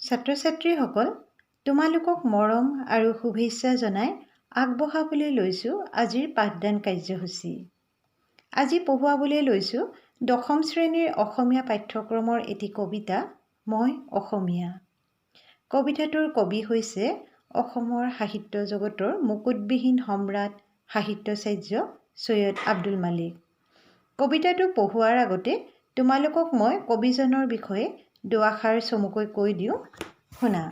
ছাত্ৰ ছাত্ৰীসকল, তোমালোকক মৰম আৰু শুভেচ্ছা জনাই আগবঢ়াবলৈ লৈছোঁ আজিৰ পাঠদান কাৰ্যসূচী। আজি পঢ়ুৱাবলৈ লৈছোঁ দশম শ্ৰেণীৰ অসমীয়া পাঠ্যক্ৰমৰ এটি কবিতা, মই অসমীয়া। কবিতাটোৰ কবি হৈছে অসমৰ সাহিত্য জগতৰ মুকুটবিহীন সম্ৰাট সাহিত্যাচাৰ্য চৈয়দ আব্দুল মালিক। কবিতাটো পঢ়োৱাৰ আগতে তোমালোকক মই কবিজনৰ বিষয়ে দুআষাৰ চমুকৈ কৈ দিওঁ, শুনা।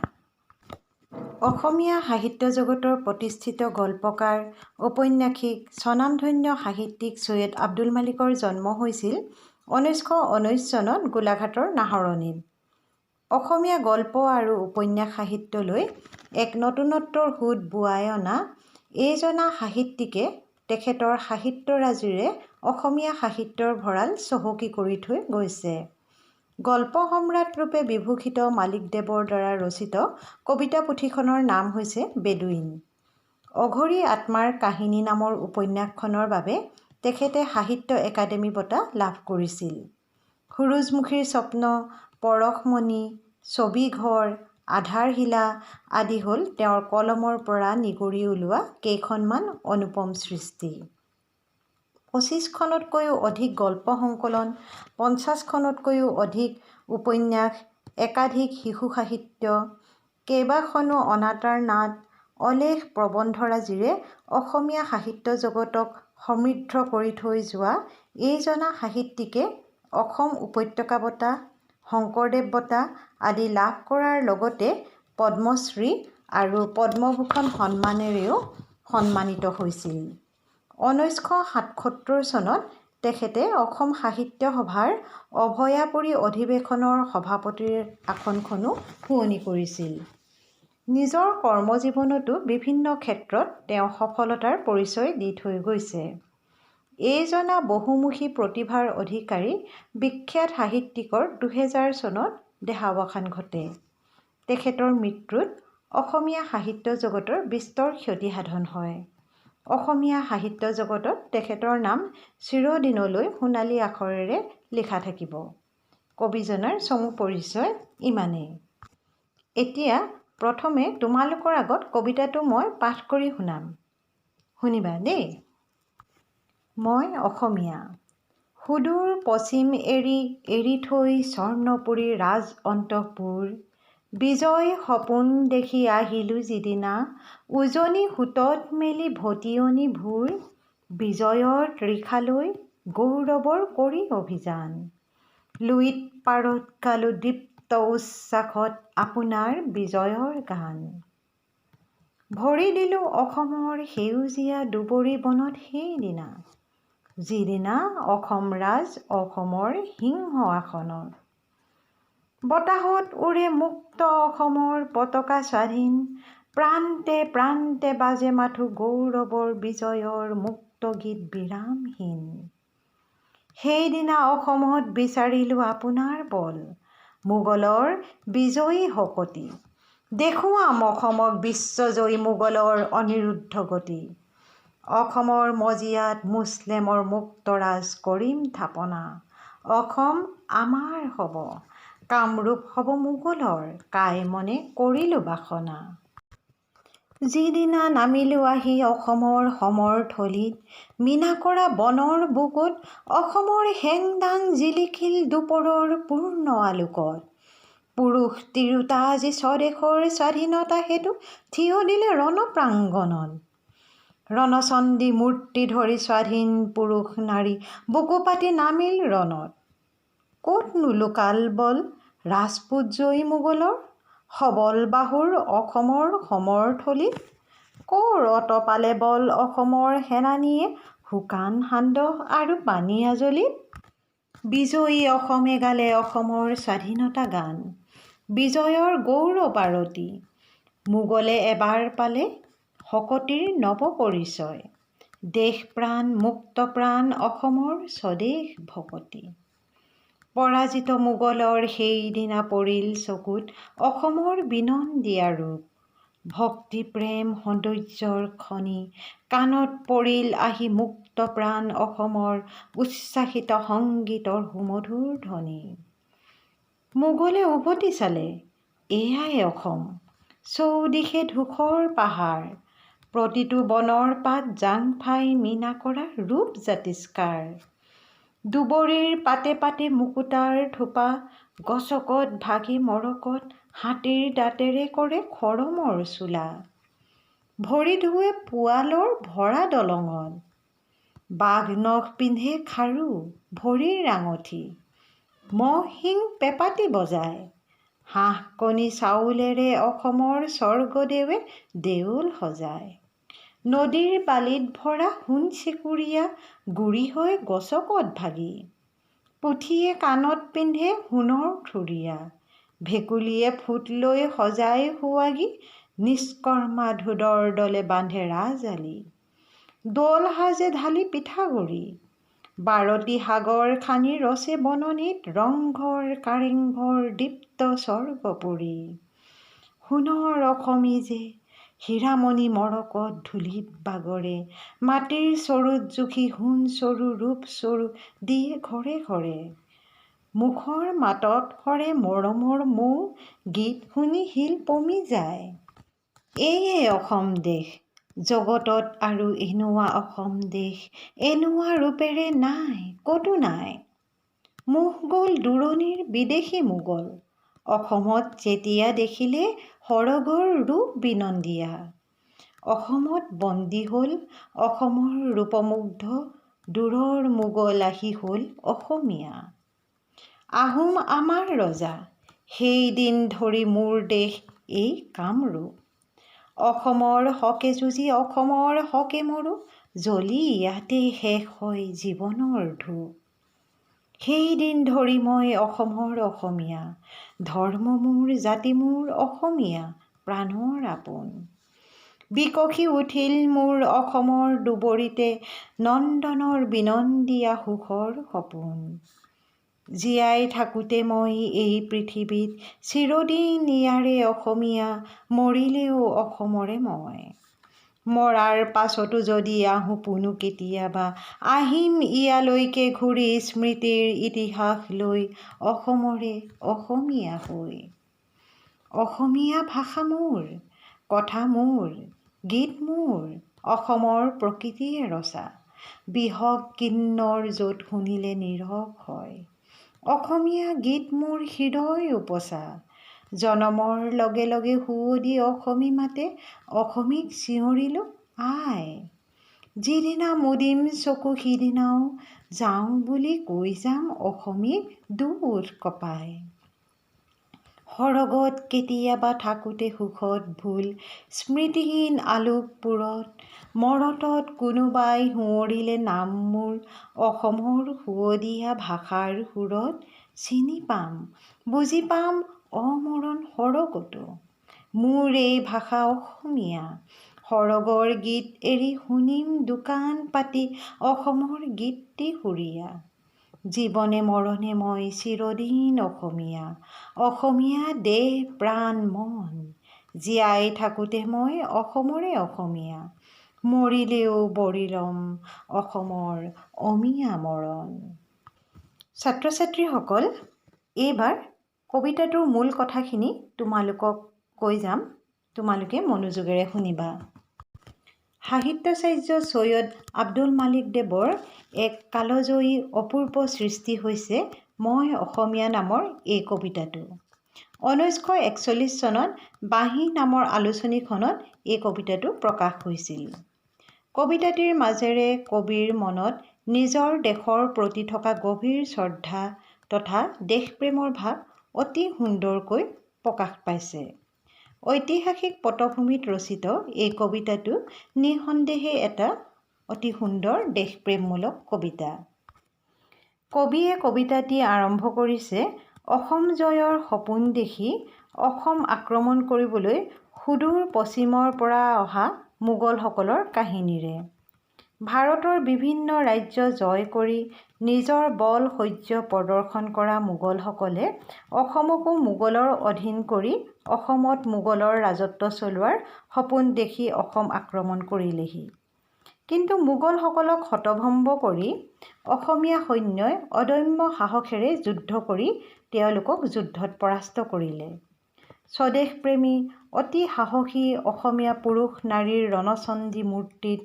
অসমীয়া সাহিত্য জগতৰ প্ৰতিষ্ঠিত গল্পকাৰ, ঔপন্যাসিক, স্বনামধন্য সাহিত্যিক চৈয়দ আব্দুল মালিকৰ জন্ম হৈছিল 1919 চনত গোলাঘাটৰ নাহৰণিত। অসমীয়া গল্প আৰু উপন্যাস সাহিত্যলৈ এক নতুনত্বৰ সোঁত বোৱাই অনা এইজনা সাহিত্যিকে তেখেতৰ সাহিত্যৰাজিৰে অসমীয়া সাহিত্যৰ ভঁৰাল চহকী কৰি থৈ গৈছে। গল্প সম্ৰাট ৰূপে বিভূষিত মালিকদেৱৰ দ্বাৰা ৰচিত কবিতা পুথিখনৰ নাম হৈছে বেদুইন। অঘৰী আত্মাৰ কাহিনী নামৰ উপন্যাসখনৰ বাবে তেখেতে সাহিত্য একাডেমী বঁটা লাভ কৰিছিল। সূৰুযমুখীৰ স্বপ্ন, পৰশমণি, ছবিঘৰ, আধাৰশিলা আদি হ'ল তেওঁৰ কলমৰ পৰা নিগৰি ওলোৱা কেইখনমান অনুপম সৃষ্টি। 25খনতকৈও অধিক গল্প সংকলন, 50খনতকৈও অধিক উপন্যাস, একাধিক শিশু সাহিত্য, কেইবাখনো অনাতাঁৰ নাট, অলেখ প্ৰবন্ধৰাজিৰে অসমীয়া সাহিত্য জগতক সমৃদ্ধ কৰি থৈ যোৱা এইজনা সাহিত্যিকে অসম উপত্যকা বঁটা, শংকৰদেৱ বঁটা আদি লাভ কৰাৰ লগতে পদ্মশ্ৰী আৰু পদ্মভূষণ সন্মানেৰেও সন্মানিত হৈছিল। 1977 চনত তেখেতে অসম সাহিত্য সভাৰ অভয়াপুৰী অধিৱেশনৰ সভাপতিৰ আসনখনো শুৱনি কৰিছিল। নিজৰ কৰ্মজীৱনতো বিভিন্ন ক্ষেত্ৰত তেওঁ সফলতাৰ পৰিচয় দি থৈ গৈছে। এইজনা বহুমুখী প্ৰতিভাৰ অধিকাৰী বিখ্যাত সাহিত্যিকৰ 2000 চনত দেহাৱসান ঘটে। তেখেতৰ মৃত্যুত অসমীয়া সাহিত্য জগতৰ বিস্তৰ ক্ষতিসাধন হয়। অসমীয়া সাহিত্য জগতত তেখেতৰ নাম চিৰদিনলৈ সোণালী আখৰেৰে লিখা থাকিব। কবিজনাৰ চমু পৰিচয় ইমানেই। এতিয়া প্ৰথমে তোমালোকৰ আগত কবিতাটো মই পাঠ কৰি শুনাম, শুনিবা দেই। মই অসমীয়া। সুদূৰ পশ্চিম এৰি এৰি থৈ স্বৰ্ণপুৰী ৰাজ অন্তঃপুৰ, বিজয় সপোন দেখি আহিলোঁ যিদিনা উজনি সোঁতত মেলি ভটিয়নি ভোৰ, বিজয়ৰ তৃষালৈ গৌৰৱৰ কৰি অভিযান। লুইত পাৰত গালোঁ দীপ্ত উচ্ছ্বাসত আপোনাৰ বিজয়ৰ গান। ভৰি দিলোঁ অসমৰ সেউজীয়া দূবৰি বনত সেইদিনা, যিদিনা অসম ৰাজ অসমৰ সিংহ আসনত। বতাহত উৰে মুক্ত অসমৰ পতাকা স্বাধীন, প্ৰান্তে প্ৰান্তে বাজে মাথো গৌৰৱৰ বিজয়ৰ মুক্ত গীত বিৰামহীন। সেইদিনা অসমত বিচাৰিলোঁ আপোনাৰ বল, মোগলৰ বিজয়ী শকতি। দেখুৱাম অসমক বিশ্বজয়ী মোগলৰ অনিৰুদ্ধ গতি। অসমৰ মজিয়াত মুছলেমৰ মুক্তৰাজ কৰিম থাপনা। অসম আমাৰ হ'ব, কামৰূপ হ'ব মোগলৰ, কায় মনে কৰিলোঁ বাসনা। যিদিনা নামিলোঁ আহি অসমৰ সমৰথলীত, মীনা কৰা বনৰ বুকুত অসমৰ হেংদাং জিলিকিল দুপৰৰ পূৰ্ণ আলোকত। পুৰুষ তিৰোতা আজি স্বদেশৰ স্বাধীনতা হেতু থিয় দিলে ৰণপ্ৰাংগণত। ৰণচণ্ডী মূৰ্তি ধৰি স্বাধীন পুৰুষ নাৰী বুকু পাতি নামিল ৰণত। ক'তনো লুকাল বল ৰাজপুত জয়ী মোগলৰ, সবল বাহুৰ অসমৰ সমৰথলীত? ক'ৰ অতপালে বল অসমৰ সেনানীয়ে শুকান সান্দহ আৰু পানী আজলিত? বিজয়ী অসমে গালে অসমৰ স্বাধীনতা গান, বিজয়ৰ গৌৰৱ আৰতি। মোগলে এবাৰ পালে শকতিৰ নৱ পৰিচয়, দেশ প্ৰাণ মুক্ত প্ৰাণ অসমৰ স্বদেশ ভকতি। পৰাজিত মোগলৰ সেইদিনা পৰিল চকুত অসমৰ বিনন্দীয়া ৰূপ। ভক্তি প্ৰেম সৌন্দৰ্যৰ খনি কাণত পৰিল আহি মুক্ত প্ৰাণ অসমৰ উচ্ছ্বাসিত সংগীতৰ সুমধুৰ ধ্বনি। মোগলে উভতি চালে, এয়াই অসম। চৌদিশে ধূসৰ পাহাৰ, প্ৰতিটো বনৰ পাত জাংফাই মীনা কৰা ৰূপ জাতিষ্কাৰ। দুবৰিৰ পাতে পাতে মুকুতাৰ থোপা, গছকত ভাগি মৰকত হাতীৰ দাঁতেৰে কৰে খৰমৰ চোলা। ভৰি ধোৱে পোৱালৰ ভৰা দলঙত, বাঘ নখ পিন্ধে খাৰু ভৰিৰ আঙঠি, মহ শিং পেঁপাটি বজায়। হাঁহ কণী চাউলেৰে অসমৰ স্বৰ্গদেৱে দেউল সজায়। নদীৰ বালিত ভৰা সোণচেকুৰীয়া গুৰি হৈ গছকত ভাগি, পুথিয়ে কাণত পিন্ধে সোণৰ থুৰীয়া, ভেকুলীয়ে ফুট লৈ সজায় সুৱাগী, নিষ্কৰ্মা ধোদৰ দলে বান্ধে ৰাজআলি, দৌল সাজে ঢালি পিঠাগুৰি, বাৰতি সাগৰ খানি ৰচে বননিত ৰংঘৰ কাৰেংঘৰ দীপ্ত স্বৰ্গপুৰী। সোণৰ অসমী যে হীৰামণি মৰকত ধূলিত বাগৰে, মাটিৰ চৰুত জুখি সোণ চৰু ৰূপ চৰু দিয়ে ঘৰে ঘৰে। মুখৰ মাতত সৰে মৰমৰ মৌ, গীত শুনি শিল পমি যায়। এয়ে অসম দেশ, জগতত আৰু এনুৱা অসম দেশ এনুৱা ৰূপেৰে নাই, ক'তো নাই। মোহ গ'ল দূৰণিৰ বিদেশী মোগল, অসমত যেতিয়া দেখিলে সৰগৰ ৰূপ বিনন্দীয়া। অসমত বন্দী হ'ল অসমৰ ৰূপমুগ্ধ, দূৰৰ মোগল আহি হ'ল অসমীয়া। আহোম আমাৰ ৰজা, সেই দিন ধৰি মোৰ দেশ এই কামৰূপ। অসমৰ হকে যুঁজি অসমৰ হকে মৰোঁ, জ্বলি ইয়াতে শেষ হয় জীৱনৰ ধূপ। সেই দিন ধৰি মই অসমৰ অসমীয়া, ধৰ্ম মোৰ জাতি মোৰ অসমীয়া প্ৰাণৰ আপোন। বিকশি উঠিল মোৰ অসমৰ দুবৰিতে নন্দনৰ বিনন্দীয়া সুখৰ সপোন। জীয়াই থাকোঁতে মই এই পৃথিৱীত চিৰদিন ইয়াৰে অসমীয়া, মৰিলেও অসমৰে মই। মৰাৰ পাছতো যদি আহোঁ পুনু কেতিয়াবা, আহিম ইয়ালৈকে ঘূৰি স্মৃতিৰ ইতিহাস লৈ অসমৰে অসমীয়া হৈ। অসমীয়া ভাষা মোৰ, কথা মোৰ, গীত মোৰ, অসমৰ প্ৰকৃতিয়ে ৰচা। বিহগ কিন্নৰ য'ত শুনিলে নীৰৱ হয়, অসমীয়া গীত মোৰ হৃদয় উপচা। জনমৰ লগে লগে সুৱদি অসমী মাতে অসমীক চিঞৰিলোঁ আই। যিদিনা মুদিম চকু সিদিনাও যাওঁ বুলি কৈ যাম অসমীক দুওঁঠ কঁপাই। সৰগত কেতিয়াবা থাকোঁতে সুখত ভোল স্মৃতিহীন আলোকপুৰত, মৰতত কোনোবাই সুঁৱৰিলে নাম মোৰ অসমৰ সুৱদীয়া ভাষাৰ সুৰত, চিনি পাম বুজি পাম অমৰণ সৰগতো মোৰ এই ভাষা অসমীয়া। সৰগৰ গীত এৰি শুনিম দোকান পাতি অসমৰ গীতটি সুৰীয়া। জীৱনে মৰণে মই চিৰদিন অসমীয়া, অসমীয়া দেহ প্ৰাণ মন। জীয়াই থাকোঁতে মই অসমৰে অসমীয়া, মৰিলেও বৰি ল'ম অসমৰ অমিয়া মৰণ। ছাত্ৰ ছাত্ৰীসকল, এইবাৰ কবিতাটোৰ মূল কথাখিনি তোমালোকক কৈ যাম, তোমালোকে মনোযোগেৰে শুনিবা। সাহিত্যাচাৰ্য চৈয়দ আব্দুল মালিক দেৱৰ এক কালজয়ী অপূৰ্ব সৃষ্টি হৈছে মই অসমীয়া নামৰ এই কবিতাটো। 1941 চনত বাঁহী নামৰ আলোচনীখনত এই কবিতাটো প্ৰকাশ হৈছিল। কবিতাটিৰ মাজেৰে কবিৰ মনত নিজৰ দেশৰ প্ৰতি থকা গভীৰ শ্ৰদ্ধা তথা দেশপ্ৰেমৰ ভাৱ অতি সুন্দৰকৈ প্ৰকাশ পাইছে। ঐতিহাসিক পটভূমিত ৰচিত এই কবিতাটো নিঃসন্দেহে এটা অতি সুন্দৰ দেশপ্ৰেমমূলক কবিতা। কবিয়ে কবিতাটি আৰম্ভ কৰিছে অসম জয়ৰ সপোন দেখি অসম আক্ৰমণ কৰিবলৈ সুদূৰ পশ্চিমৰ পৰা অহা মোগলসকলৰ কাহিনীৰে। ভাৰতৰ বিভিন্ন ৰাজ্য জয় কৰি নিজৰ বল শৌৰ্য প্ৰদৰ্শন কৰা মোগলসকলে অসমকো মোগলৰ অধীন কৰি অসমত মোগলৰ ৰাজত্ব চলোৱাৰ সপোন দেখি অসম আক্ৰমণ কৰিলেহি। কিন্তু মোগলসকলক হতভম্ব কৰি অসমীয়া সৈন্যই অদম্য সাহসেৰে যুদ্ধ কৰি তেওঁলোকক যুদ্ধত পৰাস্ত কৰিলে। স্বদেশপ্ৰেমী অতি সাহসী অসমীয়া পুৰুষ নাৰীৰ ৰণচণ্ডী মূৰ্তিত,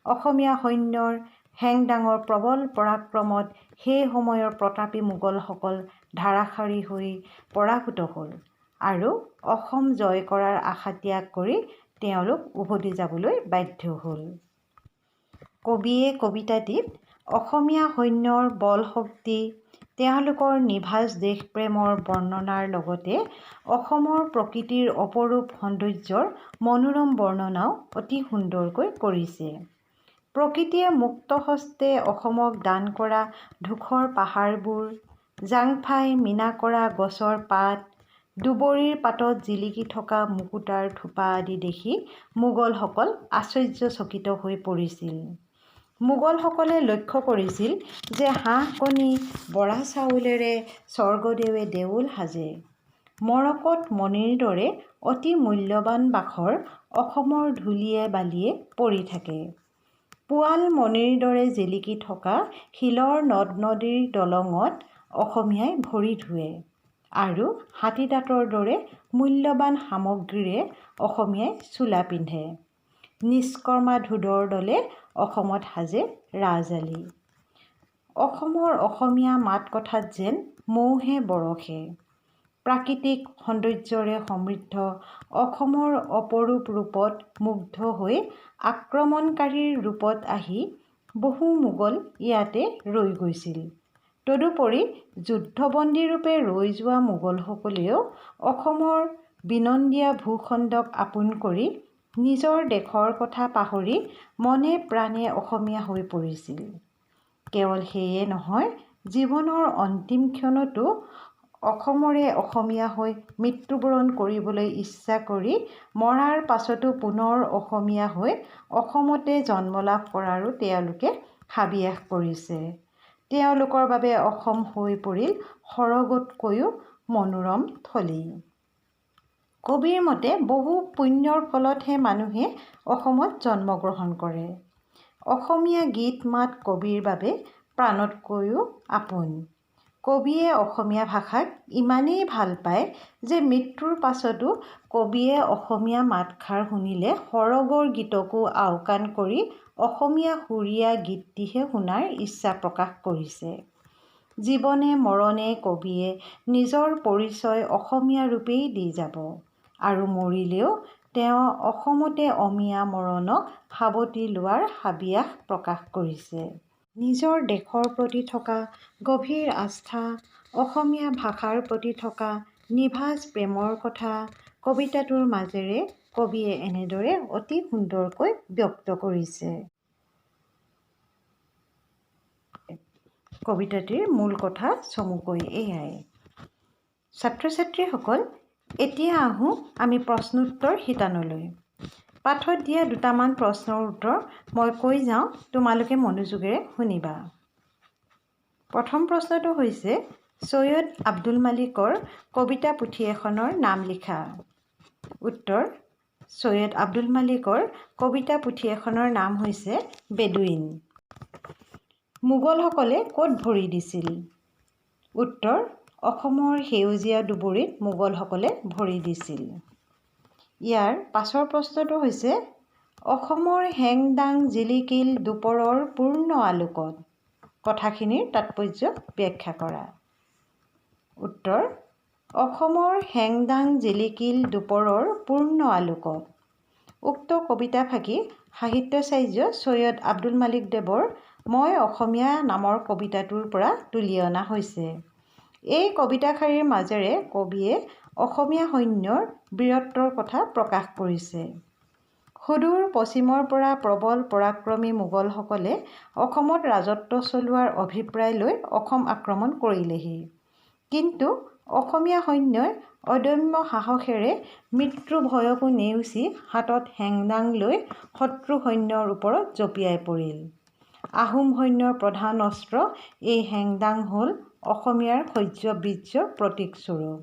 অসমীয়া সৈন্যৰ হেংদাঙৰ প্ৰবল পৰাক্ৰমত সেই সময়ৰ প্ৰতাপী মোগলসকল ধাৰাসাৰী হৈ পৰাভূত হ'ল আৰু অসম জয় কৰাৰ আশা ত্যাগ কৰি তেওঁলোক উভতি যাবলৈ বাধ্য হ'ল। কবিয়ে কবিতাটিত অসমীয়া সৈন্যৰ বল শক্তি, তেওঁলোকৰ নিভাঁজ দেশপ্ৰেমৰ বৰ্ণনাৰ লগতে অসমৰ প্ৰকৃতিৰ অপৰূপ সৌন্দৰ্যৰ মনোৰম বৰ্ণনাও অতি সুন্দৰকৈ কৰিছে। প্ৰকৃতিয়ে মুক্তহস্তে অসমক দান কৰা ধূসৰ পাহাৰবোৰ, জাংফাই মিনা কৰা গছৰ পাত, দুবৰিৰ পাতত জিলিকি থকা মুকুতাৰ থোপা আদি দেখি মোগলসকল আশ্চৰ্যচকিত হৈ পৰিছিল। মোগলসকলে লক্ষ্য কৰিছিল যে হাঁহ কণী, বৰা চাউলেৰে স্বৰ্গদেৱে দেউল সাজে। মৰকত মণিৰ দৰে অতি মূল্যৱান বাখৰ অসমৰ ধূলিয়ে বালিয়ে পৰি থাকে। পোৱাল মণিৰ দৰে জিলিকি থকা শিলৰ নদ নদীৰ দলঙত অসমীয়াই ভৰি ধোৱে আৰু হাতী দাঁতৰ দৰে মূল্যৱান সামগ্ৰীৰে অসমীয়াই চোলা পিন্ধে। নিষ্কৰ্মা ধোদৰ দলে অসমত সাজে ৰাজআলি। অসমৰ অসমীয়া মাত কথাত যেন মৌহে বৰষে। প্ৰাকৃতিক সৌন্দৰ্যৰে সমৃদ্ধ অসমৰ অপৰূপ ৰূপত মুগ্ধ হৈ আক্ৰমণকাৰীৰ ৰূপত আহি বহু মোগল ইয়াতে ৰৈ গৈছিল। তদুপৰি যুদ্ধবন্দীৰূপে ৰৈ যোৱা মোগলসকলেও অসমৰ বিনন্দীয়া ভূখণ্ডক আপোন কৰি নিজৰ দেশৰ কথা পাহৰি মনে প্ৰাণে অসমীয়া হৈ পৰিছিল। কেৱল সেয়ে নহয়, জীৱনৰ অন্তিম ক্ষণতো অসমৰে অসমীয়া হৈ মৃত্যুবৰণ কৰিবলৈ ইচ্ছা কৰি মৰাৰ পাছতো পুনৰ অসমীয়া হৈ অসমতে জন্মলাভ কৰাৰো তেওঁলোকে হাবিয়াস কৰিছে। তেওঁলোকৰ বাবে অসম হৈ পৰিল সৰগতকৈও মনোৰম থলী। কবিৰ মতে বহু পুণ্যৰ ফলতহে মানুহে অসমত জন্মগ্ৰহণ কৰে। অসমীয়া গীত মাত কবিৰ বাবে প্ৰাণতকৈও আপোন। কবিয়ে অসমীয়া ভাষাক ইমানেই ভাল পায় যে মৃত্যুৰ পাছতো কবিয়ে অসমীয়া মাতষাৰ শুনিলে সৰগৰ গীতকো আওকাণ কৰি অসমীয়া সুৰীয়া গীতটিহে শুনাৰ ইচ্ছা প্ৰকাশ কৰিছে। জীৱনে মৰণে কবিয়ে নিজৰ পৰিচয় অসমীয়া ৰূপেই দি যাব আৰু মৰিলেও তেওঁ অসমতে অমিয়া মৰণক সাৱটি লোৱাৰ হাবিয়াস প্ৰকাশ কৰিছে। নিজৰ দেশৰ প্ৰতি থকা গভীৰ আস্থা, অসমীয়া ভাষাৰ প্ৰতি থকা নিভাঁজ প্ৰেমৰ কথা কবিতাটোৰ মাজেৰে কবিয়ে এনেদৰে অতি সুন্দৰকৈ ব্যক্ত কৰিছে। কবিতাটিৰ মূল কথা চমুকৈ এয়াই। ছাত্ৰ ছাত্ৰীসকল, এতিয়া আহোঁ আমি প্ৰশ্নোত্তৰ শিতানলৈ। পাঠত দিয়া দুটামান প্ৰশ্নৰ উত্তৰ মই কৈ যাওঁ, তোমালোকে মনোযোগেৰে শুনিবা। প্ৰথম প্ৰশ্নটো হৈছে, চৈয়দ আব্দুল মালিকৰ কবিতা পুথি এখনৰ নাম লিখা। উত্তৰ, চৈয়দ আব্দুল মালিকৰ কবিতা পুথি এখনৰ নাম হৈছে বেদুইন। মোগলসকলে ক'ত ভৰি দিছিল? উত্তৰ, অসমৰ সেউজীয়া দুবৰিত মোগলসকলে ভৰি দিছিল। ইয়াৰ পাছৰ প্ৰশ্নটো হৈছে, অসমৰ হেংদাং জিলিকিল দুপৰৰ পূৰ্ণ আলোকত, কথাখিনিৰ তাৎপৰ্য ব্যাখ্যা কৰা। উত্তৰ, অসমৰ হেংদাং জিলিকিল দুপৰৰ পূৰ্ণ আলোকত, উক্ত কবিতাফাকি সাহিত্যাচাৰ্য চৈয়দ আব্দুল মালিক দেৱৰ মই অসমীয়া নামৰ কবিতাটোৰ পৰা তুলি অনা হৈছে। এই কবিতাশাৰীৰ মাজেৰে কবিয়ে অসমীয়া সৈন্যৰ বীৰত্বৰ কথা প্ৰকাশ কৰিছে। সুদূৰ পশ্চিমৰ পৰা প্ৰবল পৰাক্ৰমী মোগলসকলে অসমত ৰাজত্ব চলোৱাৰ অভিপ্ৰায় লৈ অসম আক্ৰমণ কৰিলেহি। কিন্তু অসমীয়া সৈন্যই অদম্য সাহসেৰে মৃত্যু ভয়কো নেওচি হাতত হেংদাং লৈ শত্ৰু সৈন্যৰ ওপৰত জঁপিয়াই পৰিল। আহোম সৈন্যৰ প্ৰধান অস্ত্ৰ এই হেংদাং হ'ল অসমীয়াৰ শৌৰ্য বীৰ্যৰ প্ৰতীকস্বৰূপ।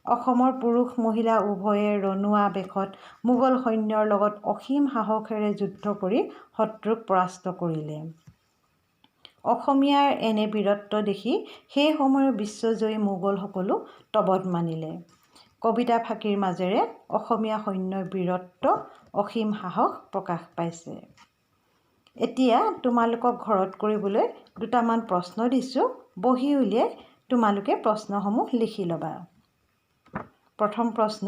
অসমৰ পুৰুষ মহিলা উভয়ে ৰণুৱা বেশত মোগল সৈন্যৰ লগত অসীম সাহসেৰে যুদ্ধ কৰি শত্ৰুক পৰাস্ত কৰিলে। অসমীয়াৰ এনে বীৰত্ব দেখি সেই সময়ৰ বিশ্বজয়ী মোগলসকলো তবধ মানিলে। কবিতা ফাঁকিৰ মাজেৰে অসমীয়া সৈন্যৰ বীৰত্ব, অসীম সাহস প্ৰকাশ পাইছে। এতিয়া তোমালোকক ঘৰত কৰিবলৈ দুটামান প্ৰশ্ন দিছোঁ। বহী উলিয়াই তোমালোকে প্ৰশ্নসমূহ লিখি ল'বা। প্ৰথম প্ৰশ্ন,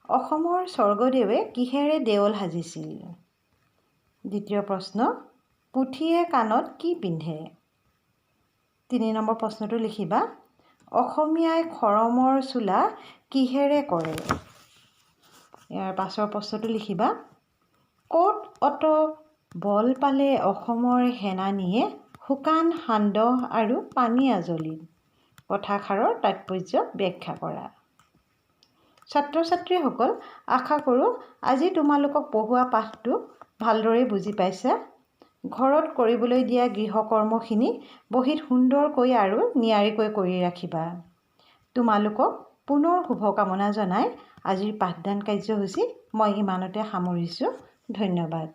অসমৰ স্বৰ্গদেৱে কিহেৰে দেউল সাজিছিল? দ্বিতীয় প্ৰশ্ন, পুথিয়ে কাণত কি পিন্ধে? 3 নম্বৰ প্ৰশ্নটো লিখিবা, অসমীয়াই খৰমৰ চোলা কিহেৰে কৰে? ইয়াৰ পাছৰ প্ৰশ্নটো লিখিবা, ক'ত অত বল পালে অসমৰ সেনানীয়ে শুকান সান্দহ আৰু পানী আজলিত? কথাষাৰৰ তাৎপৰ্য ব্যাখ্যা কৰা। ছাত্ৰ ছাত্ৰীসকল, আশা কৰোঁ আজি তোমালোকক পঢ়োৱা পাঠটো ভালদৰে বুজি পাইছা। ঘৰত কৰিবলৈ দিয়া গৃহকৰ্মখিনি বহীত সুন্দৰকৈ আৰু নিয়াৰিকৈ কৰি ৰাখিবা। তোমালোকক পুনৰ শুভকামনা জনাই আজিৰ পাঠদান কাৰ্যসূচী মই ইমানতে সামৰিছোঁ। ধন্যবাদ।